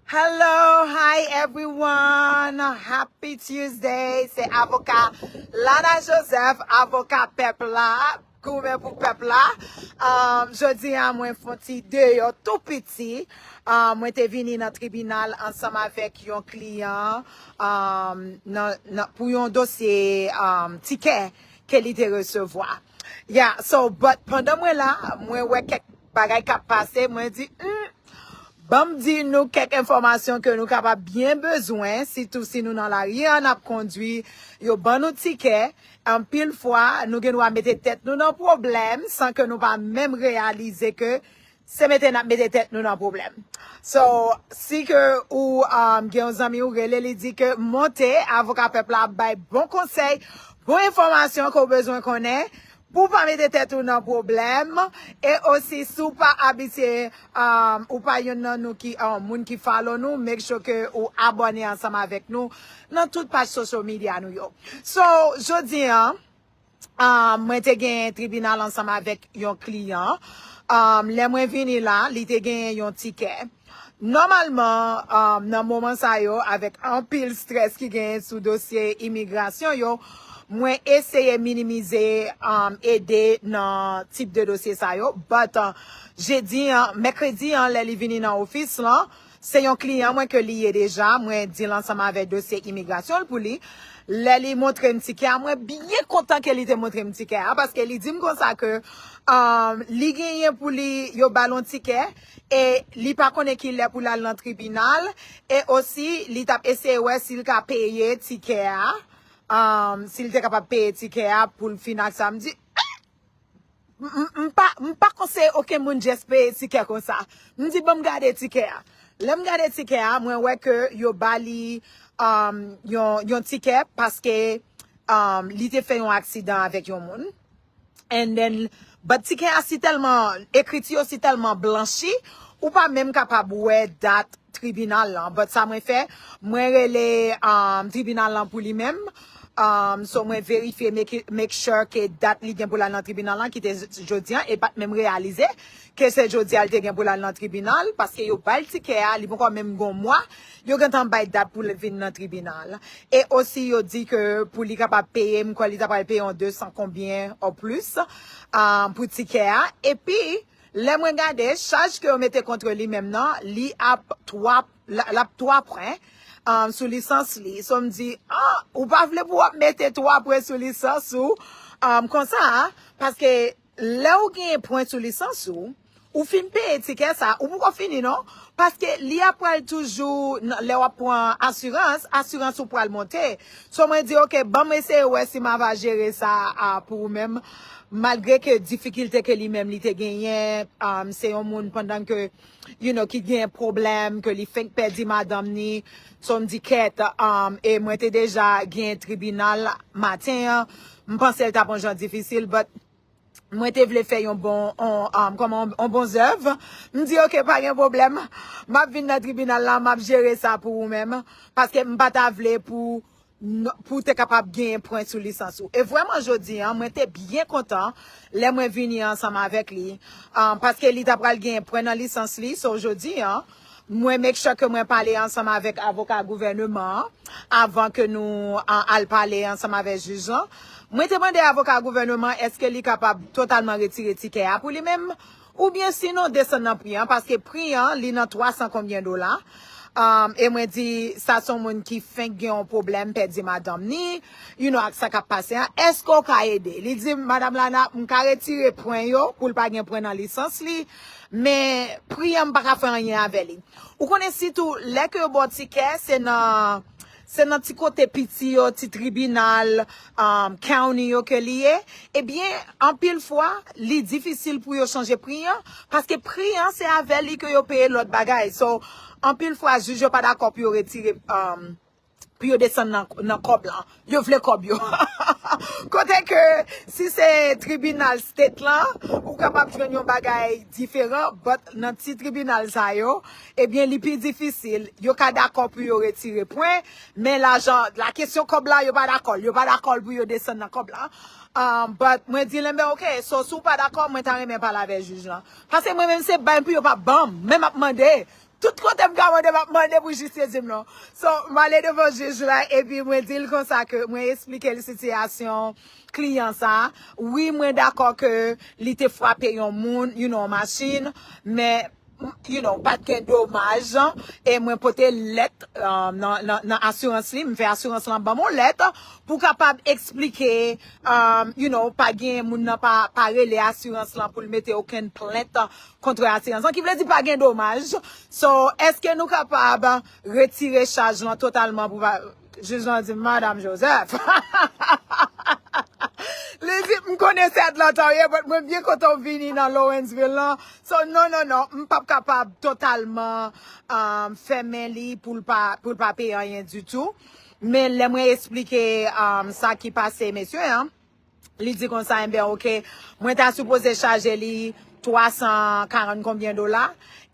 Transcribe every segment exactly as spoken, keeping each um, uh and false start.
Hello, hi everyone. Happy Tuesday. Se avoka Lana Joseph, avoka pèp la, goumen pou pèp la. Um, jodi a mwen fon ti deyò tou piti. Um, mwen te vini nan tribinal ansanm avèk yon kliyan um, nan, nan, pou yon dosye um, tikè ke li te resevwa. Yeah, so, but pandan mwen la, mwen wè kèk bagay k ap pase, mwen di, hmm, ban m di nou kèk enfòmasyon ke nou kapab byen bezwen, sitou si nou nan lari an ap kondwi, yo ban nou tikè, anpil fwa, nou gen dwa mete tèt nou nan pwoblèm san ke nou pa menm reyalize ke se mete n ap mete tèt nou nan pwoblèm. So, si ke ou um, gen yon zanmi ou rele, li di ke monte, avoka pèp la ap bay bon konsèy, bon enfòmasyon ke w bezwen konnen, pou w pa mete tèt ou nan pwoblèm, e osi si w pa abitye, um, ou pa yonn nan nou ki, um, moun ki follow nou, make sure ke ou abòne ansanm avèk nou nan tout paj social media nou yo. So, jodi an, um, mwen te gen tribinal ansanm avèk yon kliyan. Um, lè mwen vini la, li te genyen yon tikè. Nòmalman, um, nan moman sa yo, avèk anpil strès ki genyen sou dosye imigrasyon yo, mwen eseye minimize, um, ede nan tip de dosye sa yo. But, uh, jedi an, mèkredi an, lè li vini nan ofis lan, se yon kliyan mwen ke li ye deja, mwen di l ansanm avèk dosye imigrasyon l pou li. Lè li montre m tikè a, mwen byen kontan ke li te montre m tikè a, paske li di m konsa ke um, li genyen pou li, yo ba l yon tikè, e li pa konnen ki lè pou l al nan tribinal, e osi, li t ap eseye wè si l ka peye tikè a, um, si l te kapab peye tikè a pou l fin ak sa. M di, m, m, m pa, m pa konseye okenn moun just peye tikè konsa. M di, ban m gade tikè a. Lè m gade tikè a, mwen wè ke yo ba li um, yon, yon tikè paske um, li te fè yon aksidan avèk yon moun. And then, but tikè a si tèlman, ekriti yo si tèlman blanchi, ou pa menm kapab wè dat tribinal lan. But sa mwen fè, mwen rele um, tribinal lan pou li menm. Um, so mwen verifye, make, make sure ke dat li gen pou l al nan tribinal lan, ki te j- jodi an, e pa t menm reyalize ke se jodi a l te gen pou l al nan tribinal, paske yo ba l tikè a, li poko menm gon mwa, yo gentan bay dat pou l vin nan tribinal. E osi yo di ke pou li kapab peye, m kwè li ta pral peye yon de san konbyen ou plis, ah, pou tikè a. Epi, lè mwen gade, chaj ke yo mete kont li menm nan, li ap twa, l, l ap twa pwen, ah, sou lisans li. So m di, ah, ou pa vle pou w ap mete twa pwen sou lisans ou, ah, konsa, paske lè ou genyen pwen sou lisans ou, ou fin peye tikè sa, ou poko fini non, paske li ap pral toujou, n- lè w ap pran asirans, asirans ou pral monte. So mwen di, ok, ban m eseye wè si m ava jere sa a pou ou menm, malgre ke difikilte ke li menm li te genyen, um, se yon moun pandan ke, you know, ki genyen pwoblèm, ke li fenk pèdi madanm ni, so m di kèt, um, e mwen te deja genyen tribinal maten an, m panse l t ap yon jan difisil, but mwen te vle fè yon bon, on, um, kòman, on bon zèv. M di, ok, pa gen pwoblèm. M ap vin nan tribinal la, m ap jere sa pou ou menm. Paske m pa ta vle pou, n- pou te kapab genyen pwen sou lisans ou. E vrèman, jodi an, mwen te byen kontan lè mwen vini ansanm avèk li. Um, paske li ta pral genyen pwen nan lisans li. So, jodi an, mwen make sure ke mwen pale ansanm avèk avoka gouvèneman an avan ke nou uh, al pale ansanm avèk jij lan. Mwen te mande avoka gouvèneman èske li kapab totalman retire tikè a pou li menm, oubyen sinon desann nan pri an, paske pri an, li nan twa san konbyen dola. Um, e mwen di, sa se yon moun ki fenk gen yon pwoblèm, pèdi madanm ni, you know, ak sa k ap pase an. Èske w ka ede? Li di m, Madanm Lana, m ka retire pwen yo, pou l pa gen pwen nan lisans li, men pri an, m pa ka fè anyen avè li. Ou konnen sitou, lè ke yo ba w tikè, se nan, se nan ti kote piti yo, ti tribinal, um, county yo ke li ye. Ebyen, anpil fwa, li difisil pou yo chanje pri an, paske pri an, se avè li ke yo peye lòt bagay. So, anpil fwa, jij yo pa dakò pou yo retire, um, pou yo desann nan, nan kòb lan. Yo vle kòb yo. Kote ke, si se tribinal state lan, ou kapab jwenn yon bagay diferan, but nan ti tribinal sa yo, ebyen, li pi difisil. Yo ka dakò pou yo retire pwen, men lajan, la kesyon kòb la, yo pa dakò l. Yo pa dakò l pou yo desann nan kòb la. Um, but mwen di l, enben, ok, so, si w pa dakò, mwen ta renmen pale avèk jij lan. Paske mwen menm, se bay pou yo pa ban m. Men m ap mande. Tout kote m ka mande, m ap mande pou jistis di m non. So, m ale devan jij la, epi mwen di l konsa ke mwen eksplike l sitiyasyon kliyan sa. Wi, mwen dakò ke li te frape yon moun, you know, machin, men, you know, pa t gen domaj, e mwen pote lèt, um, nan, nan, nan asirans li, m fè asirans lan ban m yon lèt pou kapab eksplike, um, you know, pa gen moun nan pa, pa rele asirans lan pou l mete okenn plent kont asirans lan, ki vle di pa gen domaj. So, èske nou kapab retire chaj lan totalman pou pa, jij lan di, Madam Joseph. Li di, m konnen se Atlanta w ye, but mwen byen kontan w vini nan Lawrenceville lan. So, non, non, non, m p ap kapab totalman, um, fèmen li pou l pa, pou l pa peye anyen ditou. Men lè mwen eksplike, um, sa ki pase mesye an, li di konsa, enben, oke, mwen ta sipoze chaje li twa san karant konbyen dola,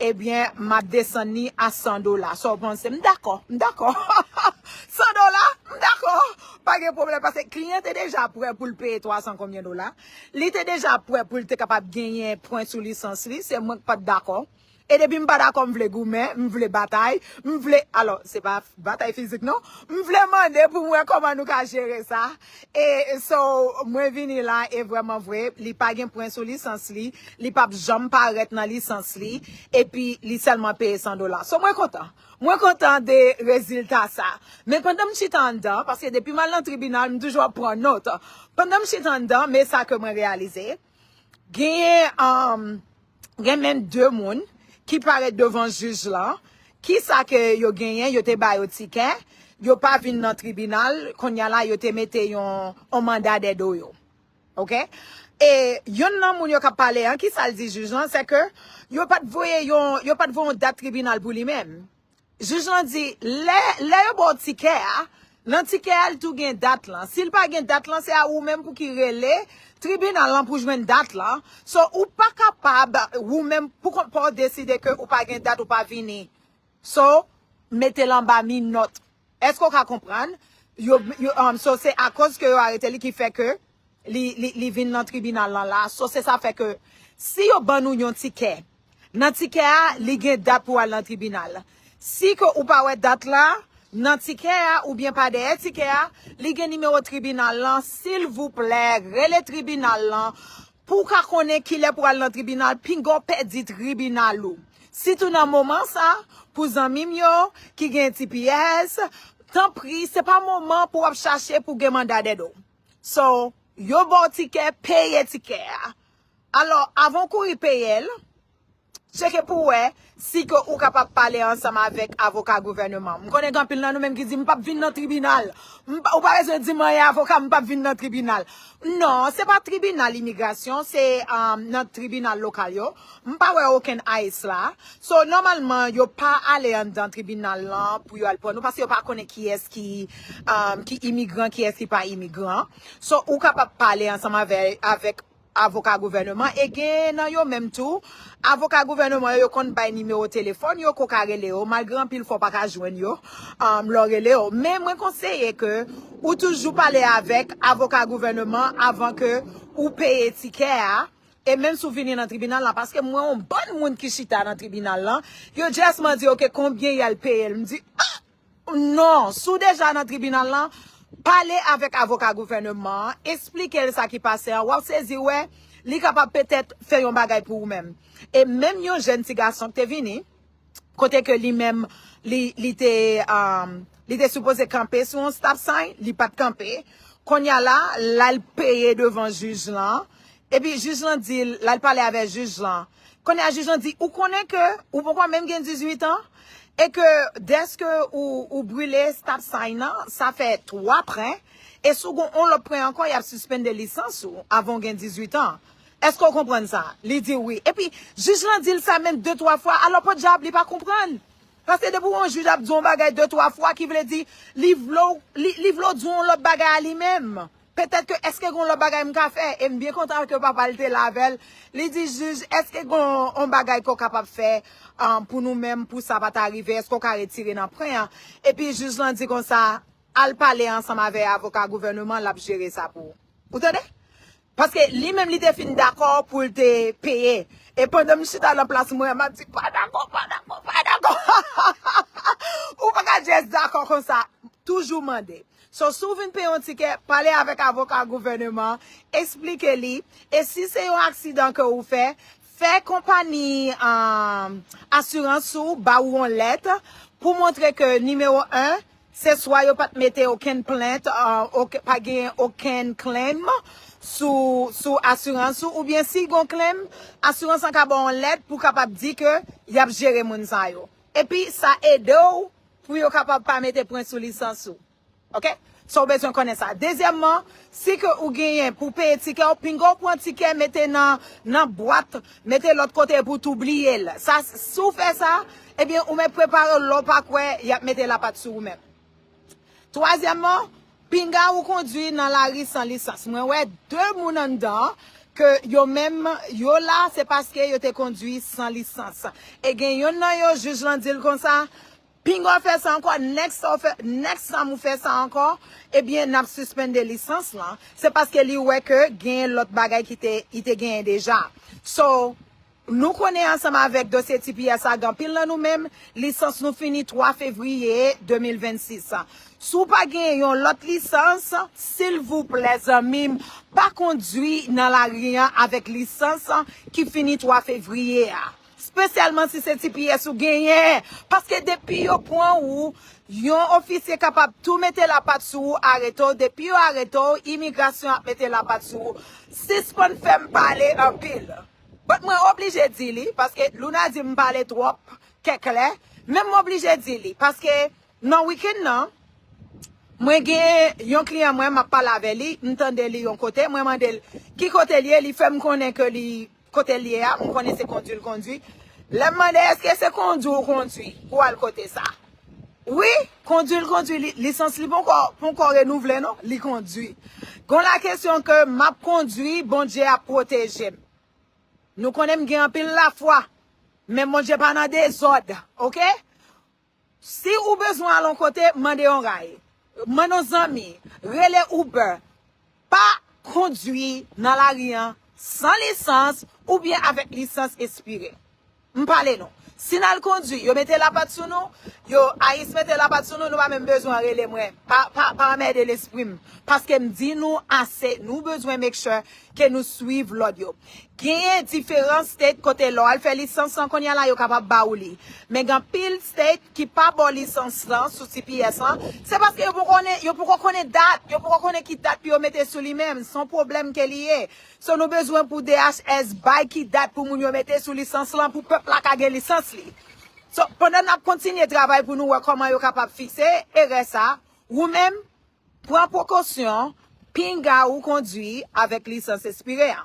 ebyen, m ap desann li a san dola. Sa w panse? M dakò, m dakò. San dola, m dakò. Pa gen pwoblèm, paske kliyan te deja prè pou l peye twa san konbyen dola. Li te deja prè pou l te kapab genyen pwen sou lisans li, se mwen k pa t dakò. E depi m pa dakò, m vle goumen, m vle batay, m vle, alò, se pa batay fizik non, m vle mande pou m wè kòman nou ka jere sa. E so, mwen vini la, e vrèman vre, li pa gen pwen sou lisans li, li p ap janm parèt nan lisans li, epi li sèlman peye san dola. So, mwen kontan. Mwen kontan de rezilta sa. Men pandan m chita anndan, paske depi m al nan tribinal, m toujou ap pran nòt. Pandan m chita anndan, men sa ke mwen reyalize, genyen, um, gen menm de moun ki parèt devan jij lan. Kisa ke yo genyen? Yo te ba yo tikè, yo pa vin nan tribinal, kounye a la, yo te mete yon, yon manda dèyè do yo. Oke? E youn nan moun yo k ap pale an, kisa l di jij lan, se ke yo pa t voye yon, yo pa t voye yon dat tribinal pou li menm. Jij lan di, lè, lè yo ba w tikè a, nan tikè a, li tou gen dat lan. Si l pa gen dat lan, se a ou menm pou ki rele tribinal lan pou jwenn dat lan. So, ou pa kapab, ou menm, pou kont pa w, deside ke ou pa gen dat, ou pa vini. So, mete l anba minòt. Èske w ka konprann? Yo, yo, um, so, se akoz ke yo arete li ki fè ke li, li, li vin nan tribinal lan la. So, se sa fè ke si yo ban nou yon tikè, nan tikè a, li gen dat pou al nan tribinal. Si ke ou pa wè dat la, nan tikè a, oubyen pa dèyè tikè a, li gen nimewo tribinal lan, silvouplè, rele tribinal lan, pou w ka konnen kilè pou al nan tribinal, pinga w pèdi tribinal ou. Sitou nan moman sa, pou zanmi m yo ki gen T P S, tanpri, se pa moman pou w ap chache pou gen manda dèyè do w. So, yo ba w tikè, peye tikè a. Alò, avan w kouri peye l, tcheke pou w wè si ke ou kapab pale ansanm avèk avoka gouvèneman. M konnen gen anpil nan nou menm ki di, "M p ap vin nan tribinal." M pa, ou pa bezwen di m anyen, avoka, "M p ap vin nan tribinal." Non, se pa tribinal imigrasyon, se, um, nan tribinal lokal yo. M pa wè okenn ice la. So, nòmalman, yo pa ale anndan tribinal lan pou yo al pran nou, paske yo pa konnen kiyès ki, um, ki imigran, kiyès ki pa imigran. So, ou kapab pale ansanm avè, avèk avoka gouvèneman, e gen nan yo menm tou, avoka gouvèneman yo, yo konn bay nimewo telefòn yo, ke w ka rele yo, malgre anpil fwa w pa ka jwenn yo, um, lè w rele yo. Men mwen konseye ke ou toujou pale avèk avoka gouvèneman avan ke ou peye tikè a, e menm si w vini nan tribinal la, paske m wè yon bann moun ki chita nan tribinal lan, yo just mande, "Oke, konbyen y al peye l?" M di, "Ah!" Non, si w deja nan tribinal lan, pale avèk avoka gouvèneman an, eksplike l sa ki pase an, w ap sezi wè, li kapab petèt fè yon bagay pou ou menm. E menm yon jèn ti gason ki te vini, kote ke li menm, li, li te, um, li te sipoze kanpe sou yon stop sign, li pa t kanpe. Kounye a la, l al peye devan jij lan, epi jij lan di l, l al pale avèk jij lan. Kounye a jij lan di, "Ou konnen ke ou poko menm gen dizuit an, e ke dèske ou, ou brile stop sign nan, sa fè twa pwen, e si w gen yon lòt pwen ankò, y ap sispende lisans ou avan w gen dizuit an. Èske w konprann sa?" Li di, "Wi." Epi jij lan di l sa menm de twa fwa, alò podyab li pa konprann. Paske depi yon jij ap di yon bagay de twa fwa, ki vle di li vle w, li, li vle w di yon lòt bagay a li menm. Petèt ke èske gen yon lòt bagay m ka fè? E m byen kontan ke papa l te la avè l. Li di, "Jij, èske gen yon, yon bagay ke w kapab fè, um, pou nou menm, pou sa pa ta rive? Èske w ka retire nan pwen an?" Epi jij lan di konsa, "Al pale ansanm avè avoka gouvèneman, l ap jere sa pou ou." Ou tande? Paske li menm li te fin dakò pou l te peye. E pandan m chita nan plas mwen, m ap di, "Pa dakò, pa dakò, pa Ou pa ka just dakò konsa. Toujou mande. So, si w vin peye yon tikè, pale avèk avoka gouvènman, eksplike li. E si se yon aksidan ke ou fè, fè konpayi um, asirans ou ba ou yon lèt pou montre ke nimewo en, se swa yo pa t mete okenn plent, uh, ok, pa gen okenn claim sou, sou asirans ou, oubyen si gon claim, asirans lan ka ba yon lèt pou kapab di ke y ap jere moun sa yo. Epi sa ede w pou yo kapab pa mete pwen sou lisans ou. Ok? So w bezwen konnen sa. Dezyèmman, si ke ou genyen pou peye tikè w, pinga w pran tikè mete nan, nan bwat, mete lòt kote pou tou bliye l. Sa, si w fè sa, ebyen ou mèt prepare w lè w pa kwè y ap mete lapat sou ou menm. Twazyèmman, pinga ou kondwi nan lari san lisans. Mwen wè de moun anndan ke yo menm, yo la, se paske yo te kondwi san lisans. E gen yonn nan yo, jij lan di l konsa, pinga w fè sa ankò, next time ou fè, next time ou fè sa ankò, ebyen, n ap sispende lisans lan. Se paske li wè ke gen lòt bagay ki te, li te genyen deja. So, nou konnen ansanm avèk dosye T P S a, gen anpil nan nou menm, lisans nou fini twa fevriye de mil vennsis. Si w pa gen yon lòt lisans, silvouplè, zanmi m, pa kondwi nan lari an avèk lisans ki fini twa fevriye a. Espesyalman si se T P S ou genyen. Paske depi yo pran ou, yon ofisye kapab tou mete lapat sou ou, arete w. Depi yo arete w, imigrasyon ap mete lapat sou ou. Sispann fè m pale anpil. But mwen oblije di li, paske Luna di m pale twòp, kèklè, men m oblije di li, paske nan wikenn nan, mwen gen yon kliyan mwen, m ap pale avè li, m tande li yon kote, mwen mande l ki kote l ye, li fè m konnen ke li, kote l ye a, m konnen se kondwi l kondwi. Lè m mande, èske se kondwi ou kondwi pou w al kote sa? Wi, kondwi l kondwi, li, lisans li poko, poko renouvle non, li kondwi. Gon la kesyon ke m ap kondwi, Bondye ap pwoteje m. Nou konnen m gen anpil lafwa, men Bondye pa nan dezòd, ok? Si ou bezwen al yon kote, mande yon ray, mande yon zanmi, rele Uber. Pa kondwi nan lari an san lisans oubyen avèk lisans espire. M pale nou. Si n al kondwi, yo mete lapat sou nou, yo, ayis mete lapat sou nou, nou pa menm bezwen rele mwen. Pa, pa, pa anmède lespri m. Paske m di nou ase, nou bezwen make sure ke nou swiv lòd yo. Genyen diferan state kote lè w al fè lisans lan kounye a la, yo kapab ba ou li. Men gen anpil state ki pa ba w lisans lan sou T P S lan, se paske yo poko konnen, yo poko konnen dat, yo poko konnen ki dat pou yo mete sou li menm. Se yon pwoblèm ke li ye. So nou bezwen pou D H S bay ki dat pou moun yo mete sou lisans lan pou pèp la ka gen lisans li. So, pandan n ap kontinye travay pou nou wè kòman yo kapab fikse erè sa, ou menm, pran prekosyon, pinga ou kondwi avèk lisans espire a.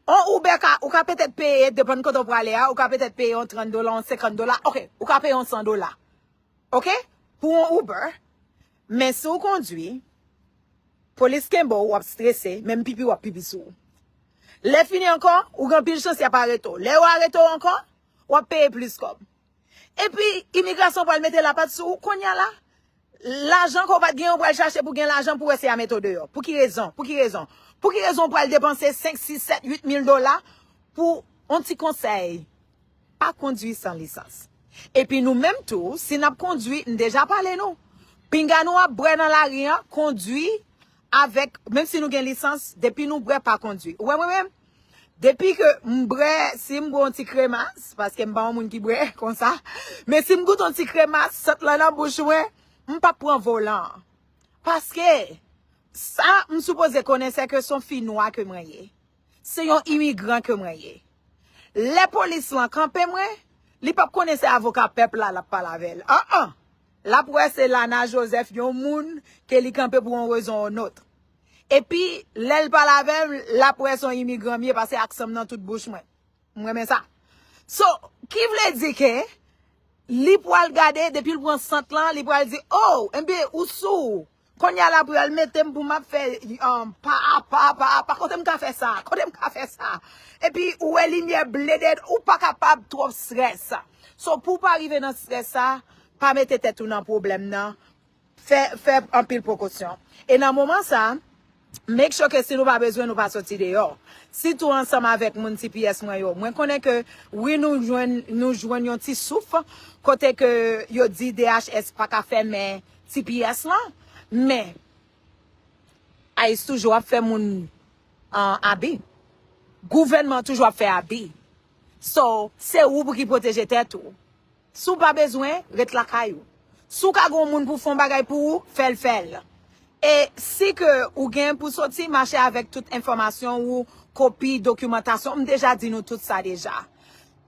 On Uber ka, ou ka petèt peye, depann kote w prale a, ou ka petèt peye yon trant dola, yon senkant dola, ok, ou ka peye yon san dola. Ok? Pou yon Uber. Men si w kondwi, polis kenbe w, w ap strese, menm pipi w ap pipi sou ou. Lè fini ankò, ou gen anpil chans y ap arete w. Lè yo arete w ankò, w ap peye plis kòb. Epi, imigrasyon pral mete lapat sou ou kounye a la. Lajan ke w pa t gen, yo pral chache pou gen lajan pou wè si y a mete w deyò. Pou ki rezon? Pou ki rezon? Pou ki rezon w pral depanse senk, sis, sèt, uit mil dola pou yon ti konsèy? Pa kondwi san lisans. Epi nou menm tou, si n ap kondwi, m deja pale nou. Pinga nou ap bwè nan lari an, kondwi avèk, menm si nou gen lisans, depi nou bwè, pa kondwi. Ou wè mwen menm? Depi ke m bwè, si m bwè yon ti kremas, paske m pa yon moun ki bwè konsa, men si m goute yon ti kremas, sant lan nan bouch mwen, m p ap pran volan an. Paske, sa m sipoze konnen, se ke se yon fi nwa ke mwen ye. Se yon imigran ke mwen ye. Lè polis lan kanpe mwen, li p ap konnen se avoka pèp la l ap pale avè l. An an! L ap wè se Lana Joseph, yon moun ke li kanpe pou yon rezon ou nòt. Epi, lè l pale avè m, l ap wè se yon imigran m ye, paske aksan m nan tout bouch mwen. M renmen sa. So, ki vle di ke li pral gade, depi l pran sant lan, li pral di, oh, enben, ou sou. Kounye a la pral mete m pou m ap fè um, pa apa, pa apa, kote m ka fè sa, kote m ka fè sa. Epi ou wè limyè blede, ou pa kapab twòp strès. So pou w pa rive nan strès sa, pa mete tèt ou nan pwoblèm nan. Fè, fè anpil prekosyon. E nan moman sa, Make sure ke si nou pa bezwen, nou pa soti deyò. Sitou ansanm avèk moun T P S mwen yo. Mwen konnen ke wi, nou jwenn, nou jwenn yon ti souf kote ke yo di D H S pa ka fèmen T P S lan, men ICE toujou ap fè moun an abi. Gouvènman toujou ap fè abi. So, se ou pou ki pwoteje tèt ou. Si w pa bezwen, ret lakay ou. Si w ka gen yon moun pou fè yon bagay pou ou, fè l, fè l. E si ke ou gen pou soti, mache avèk tout enfòmasyon ou, kopi, dokimantasyon. M deja di nou tout sa deja.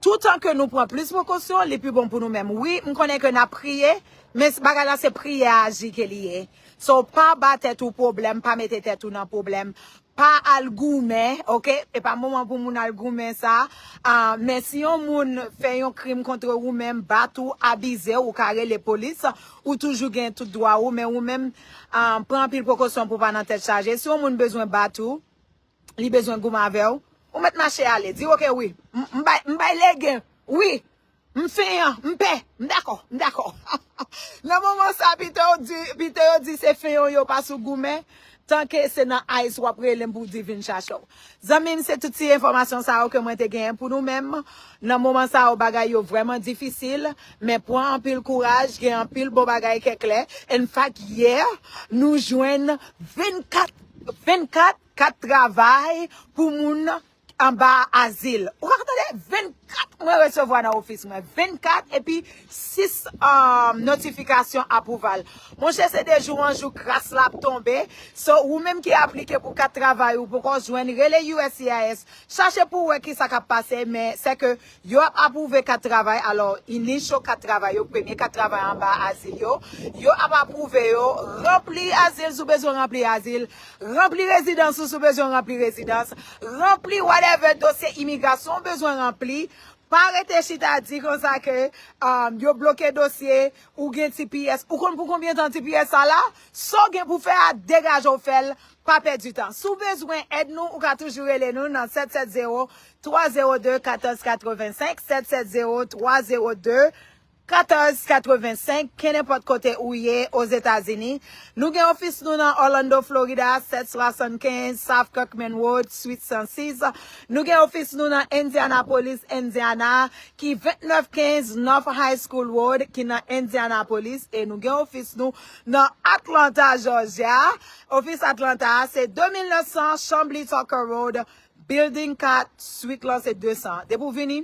Toutan ke nou pran plis prekosyon, li pi bon pou nou menm. Wi, m konnen ke n ap priye, men bagay la se priyè aji ke li ye. So, pa ba tèt ou pwoblèm, pa mete tèt ou nan pwoblèm. Pa al goumen, oke? E pa moman pou moun al goumen sa. Ah, men si yon moun fè yon krim kont ou menm, bat ou, abize w, ou ka rele polis, ou toujou gen tout dwa ou, men ou menm, ah, pran anpil prekosyon pou pa nan tèt chaje. Si yon moun bezwen bat ou, li bezwen goumen avè w, ou mèt mache ale. Di, oke, wi, m, m bay, m bay legen, wi, m fenyan, m pè, m dakò, m dakò. Nan moman sa, pito yo di, pito yo di se fenyan yo pa sou goumen, tanke se nan ICE w ap rele m pou w di vin chache w. Zanmi m, se tout ti enfòmasyon sa yo ke mwen te genyen pou nou menm. Nan moman sa yo, bagay yo vrèman difisil, men pran anpil kouraj, gen anpil bon bagay ke klè. In fact, yè, nou jwenn vennkat, vennkat kat travay pou moun anba azil. Ou ka tande? Vennkat mwen resevwa nan ofis mwen. Vennkat epi sis, um, notifikasyon apwouval. Monchè, se de jou an jou gras la ap tonbe. So, ou menm ki aplike pou kat travay ou poko jwenn, rele U S C I S. Chache pou w wè kisa k ap pase, men se ke yo ap apwouve kat travay. Alò, initial kat travay yo, premye kat travay anba azil yo, yo ap apwouve yo. Ranpli azil si w bezwen ranpli azil. Ranpli rezidans ou si w bezwen ranpli rezidans. Ranpli whatever dosye imigrasyon w bezwen ranpli. Pa rete chita di konsa ke, um, yo bloke dosye, ou gen T P S. Ou konn pou konbyen tan T P S sa la? Sa w gen pou fè a, degaje w fè l, pa pèdi tan. Si w bezwen èd nou, ou ka toujou rele nou nan sèt sèt zewo, twa zewo de, katòz katrevensenk, sèt sèt zewo, twa zewo de, katòz katrevensenk, kenenpòt kote ou ye Ozetazini. Nou gen ofis nou nan Orlando, Florida, sèt swasannkenz South Kirkman Road, Suite san sis. Nou gen ofis nou nan Indianapolis, Indiana, ki vennèf kenz North High School Road, ki nan Indianapolis. E nou gen ofis nou nan Atlanta, Georgia. Ofis Atlanta a se de mil nèf san Chamblee Tucker Road, Building kat, Suite lan se de san. Depi w vini,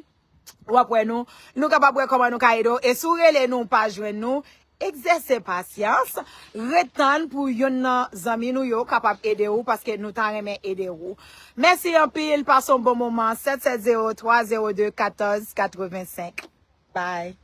w ap wè nou. Nou kapab wè kòman nou ka ede w. E si w rele nou, w pa jwenn nou, egzèse pasyans. Ret tann pou yonn nan zanmi nou yo kapab ede w, paske nou ta renmen ede w. Mèsi anpil, pase yon bon moman. Sèt sèt zewo, twa zewo de, katòz katrevensenk. Bye.